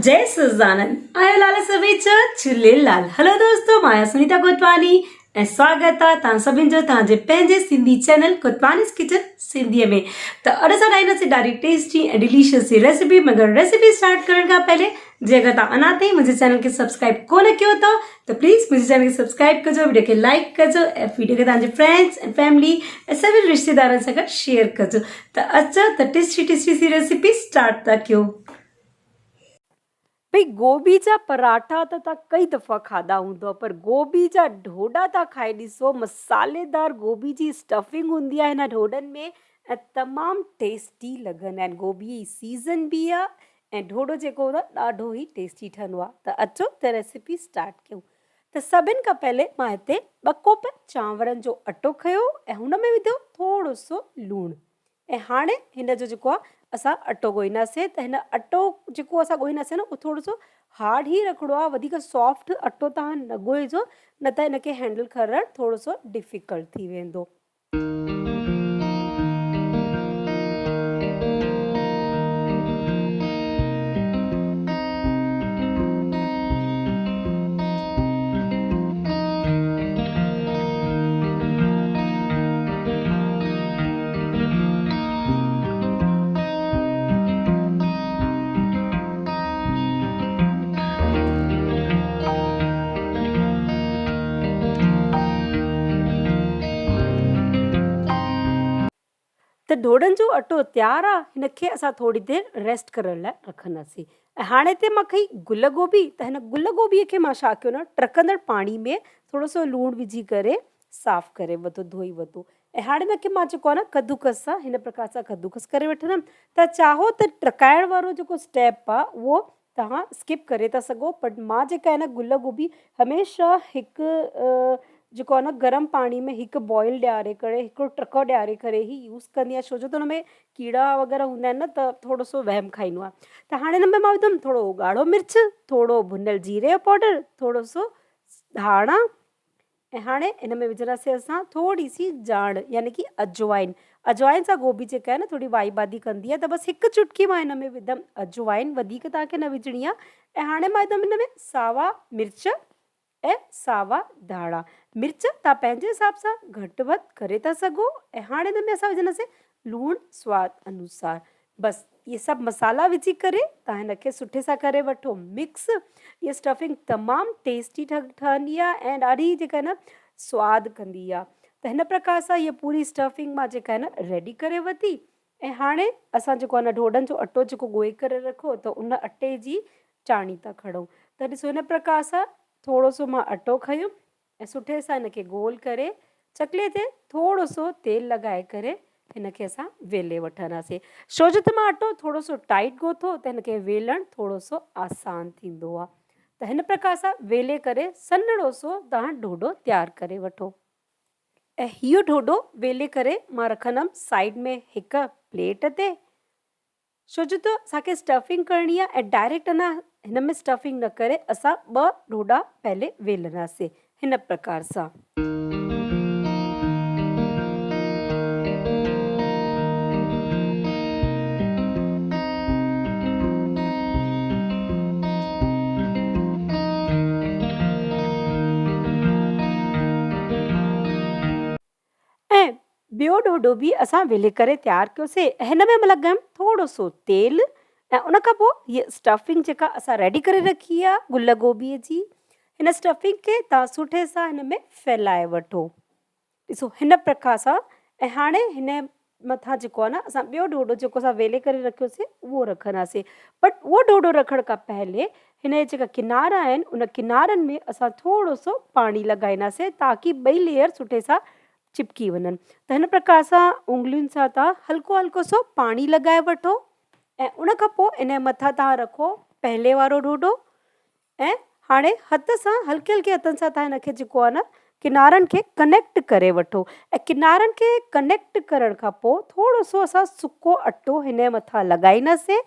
جئي سزانند آيو لال سويچ جهوليلال هلو دوستو مان آهيان سنيتا گوتواني ۽ سواگت آ توهان سڀن جو توهان جي پنهنجي سنڌي چينل گوتوانيز ڪچن سنڌي ۾ ته اڄ اسان ٺاهينداسين ڏاڍي ٽيسٽي ۽ ڊيليشس سي ريسيپي مگر ريسيپي اسٽارٽ ڪرڻ کان پهلي جي اگر توهان اڃا تائين منهنجي چينل کي سبسڪرائب ڪونه ڪيو اٿو ته پليز منهنجي چينل کي سبسڪرائب ڪجو وڊيو کي لائڪ ڪجو ۽ وڊيو کي توهان جي فرينڊس ۽ فيملي ۽ سڀن رشتيدارن سان گڏ شيئر ڪجو ته اچو ته ٽيسٽي ٽيسٽي سي ريسيپي اسٽارٽ ٿا ڪيون. ڀئي گوبي جا پراٺا ته توهان ڪئي دفعا کاڌا هوندؤ پر گوبي جا ڍوڍا توهان کائي ڏسو مصالحيدار گوبي جي اسٽفنگ هوندي آهي هن ڍوڍن ۾ ۽ تمام ٽيسٽي لڳندا آهن گوبي جي سيزن به آهي ۽ ڍوڍو جيڪو هوندو آهي ڏاڍو ئي ٽيسٽي ٺهندو آهي ته اچو ته ريسيپي اسٽارٽ ڪيون ته سڀن کان پهلي مان هتي ٻه ڪوپ چانورن جو اٽو کنيو ۽ هن ۾ وڌو ٿورو سو لوڻ ۽ هاڻي هن جو جيڪو آهي اسان اٽو ڳوهينداسين ته هن اٽو جيڪو اسان ڳوهينداسين نه اهو ٿورو سو هارڊ ئي رکڻو آهي وڌيڪ سافٽ اٽو توهان نه ڳوهجو نه ته هن کي هينڊل ڪرڻ ٿورو سو ڊفيڪلٽ ٿي ويندو. ته ڍوڍن جو اٽو تيار آ هن کي اسان ٿوري دير ريسٽ ڪرڻ لاء رکنداسين ۽ هاڻي هتي مان کنئي گل گوبي ته هن گل گوبي کي مان ڇا ڪيو نه ٽرڪندڙ پاڻي ۾ ٿورو سو لوڻ وجهي ڪري صاف ڪري ورتو ڌوئي ورتو ۽ هاڻي هن کي مان جيڪو آهي نه ڪدوڪس سان هن پرڪار سان ڪدوڪس ڪري وٺندم ته چاهو ته ٽرڪائڻ وارو جيڪو اسٽيپ آهي اهو توهان اسڪپ ڪري ٿا سگهو بٽ مان جيڪا آهي نه گل گوبي هميشه هڪ جيڪو آهي نه گرم پاڻي ۾ هڪ بوائل ڏياري ڪري هڪڙو ٽرڪو ڏياري ڪري ئي يوز ڪندي آهيان ڇو جو ته ان ۾ ڪيڙا وغيره هوندا آهن نه ته ٿورو سو وهم کائيندو آهي ته هاڻي هن ۾ مان وڌم ٿورو ڳاڙهو مرچ ٿورو ڀنل جيري جو پائوڊر ٿورو سو ڌاڻا ۽ هاڻي ان ۾ وجهنداسين اسان ٿوري سي جاڻ يعني ڪي اجوائن. اجوائن سان گوبي جيڪا آهي نه ٿوري وائي بادي ڪندي آهي ته بس هڪ چٽڪي مان هن ۾ وڌم اجوائن وڌيڪ توهان کي نه وجهڻي آهي ۽ هاڻي مان وڌم هن ۾ ساوا مرچ ۽ ساوا ڌاڻا. مرچ توهان پنهنجي حساب سان گهٽ وڌ ڪري ٿا سگهو ۽ هاڻي هن ۾ اسان وجهنداسين لوڻ سواد انوسار. بس اهي سڀ مصالحا وجهي ڪري توهان هن کي سٺي سان ڪري وٺو مڪس اها اسٽفنگ تمام ٽيسٽي ٺهندي آهي ۽ ڏاڍي جيڪا آهي نه سواد ڪندي آهي ته هن پرڪار سان هيء پوري اسٽفنگ مان جيڪا آهي نه ريڊي ڪري ورتي ۽ هاڻي اسان جيڪو آهي نه ڍوڍن جو اٽو جيڪو ڳوهي ڪري رکو ته ان اٽي جي چاڻي ٿا کڻون ته ڏسو هن پرڪار سان ٿورو سو مان اٽو کنيو ۽ سٺي سان هن کي گول ڪري چڪلي تي ٿورو سو تيل لڳائي ڪري هن کي اسان ويلي وٺنداسين. ڇو جو ته مان اٽو ٿورو سو ٽائيٽ ڳوٿو ته هن کي ويلڻ ٿورو سو آسان ٿيندو آ ته هن پرڪار سان ويلي ڪري سنهڙو سو توهان ڍوڍو تيار ڪري وٺو. ۽ هيء ڍوڍو ويلي ڪري مان رکندم سائيڊ ۾ هڪ پليٽ تي. ڇو جو ته اسان کي اسٽفنگ ڪرڻي آهي ۽ ڊائريڪٽ اڃا هن ۾ اسٽفنگ نه ڪري اسان ٻه ڍوڍا پهلي ويلنداسين هن پرڪار سان. ۽ ٻيو ڍوڍو به اسان ويلي ڪري تيار ڪيوسي ۽ هن ۾ لڳايم ٿورو سو تيل ۽ ان کان پوء هيء اسٽفنگ جيڪا اسان ريڊي ڪري رکي آ گل گوبيء جي هن اسٽفنگ کي توهان سٺي سان هن ۾ ڦهلائي وٺو ڏسو هن پرڪار سان ۽ هاڻي هن مٿان جيڪو آهي نه اسان ٻيو ڍوڍو جيڪو اسان ويلي ڪري رکيوسي اهو رکنداسين بٽ اهو ڍوڍو رکڻ کان پهلي هن جا جيڪا ڪنارا آهن ان ڪنارن ۾ اسان ٿورو سو پاڻي لڳائينداسين تاڪي ٻئي ليئر سٺي سان چپڪي وڃن ته هن پرڪار سان انگلين سان توهان هلڪو هلڪو سو پاڻي لڳائي وٺو ۽ ان کان پوء ان جي مٿان توهان رکو پهلي وارو ڍوڍو ۽ هاڻي هٿ سان هلڪي هلڪي هٿن سان توهان هن کي جيڪو آهي نه ڪنارن کي ڪنيڪٽ ڪري وٺو ۽ ڪنارن کي ڪنيڪٽ ڪرڻ کان پوء ٿورو سو اسان سڪو اٽو هن جي مٿان لڳائينداسين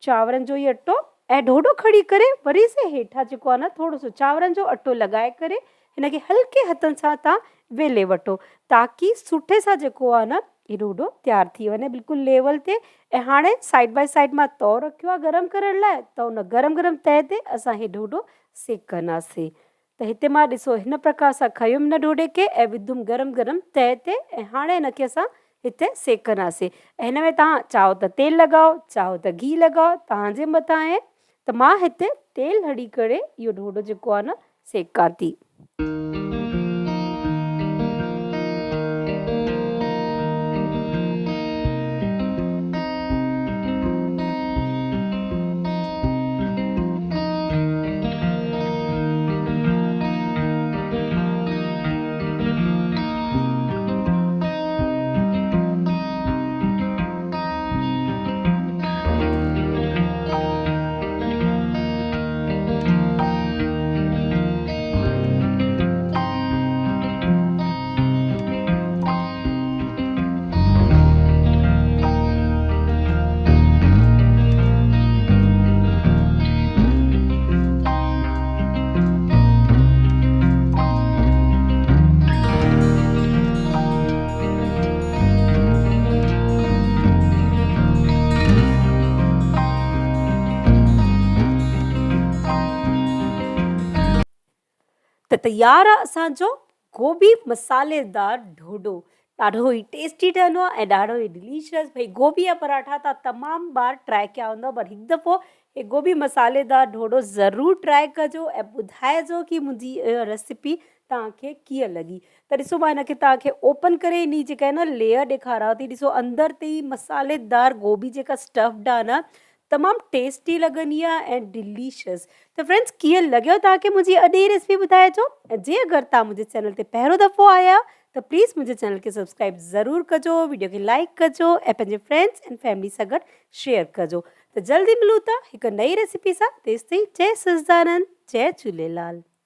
چانورن جو ئي اٽو ۽ ڍوڍو کڻي ڪري وري سي هيٺان جيڪو آهي نه ٿورو سو چانورن جو اٽو لڳائي ڪري هن کي هلڪي هٿن سان توهان ويلي وٺو تاڪي سٺي سان جيڪو آهي نه هي ڍوڍو تيار ٿي وڃي بلڪل ليول تي ۽ هاڻي سائيڊ بائي سائيڊ مان تئو رکيو آهي گرم ڪرڻ لاء ته ان گرم گرم تئي تي اسان هي ڍوڍو سيڪنداسين ته هتي مان ڏسو هن پرڪار سان کنيم هن ڍوڍي کي ۽ وڌم گرم گرم تئي تي ۽ هاڻي هن کي اسان هتي سيڪنداسين ۽ هن ۾ توهان چاهو ته تيل لڳائو چاهو ته گيهه لڳائو توهان جي مٿان آهي ته مان هتي تيل هڻي ڪري اهو ڍوڍو جيڪو آهي نه سيڪان ٿي. ته تيار آ اسان جو گوبي مصالحيدار ڍوڍو. ڏاڍو ئي ٽيسٽي ٺهندو آهي ۽ ڏاڍو ئي ڊليشس. ڀئي گوبي جا پراٺا ته تمام بار ٽرائي ڪيا هوندا پر هڪ دفعو هي گوبي مصالحيدار ڍوڍو ضرور ٽرائي ڪجو ۽ ٻڌائجو ڪي منهنجي اها ريسيپي توهان کي ڪيئن لڳي. ته ڏسو مان هن کي توهان کي اوپن ڪري انهي جيڪا آهي نه ليئر ڏيکاريان ٿي ڏسو اندر تي ئي مصالحيدار گوبي جيڪا اسٽفڊ آهي نه تمام ٽيسٽي لڳندي آهي ۽ ڊليشس ته فرينڊس ڪيئن لڳيو توهان کي منهنجي اڄ جي ريسپي ٻڌائجو ۽ جي اگر توهان منهنجي چينل تي پهريون دفعو آيا آهيو ته پليز منهنجي چينل کي سبسڪرائب ضرور ڪجو ويڊيو کي لائڪ ڪجو ۽ پنهنجي فرينڊس ۽ فيملي سان گڏ شيئر ڪجو ته جلدي ملون ٿا هڪ نئي ريسپي سان تيستائين جئي سچدانند جئي جهوليلال.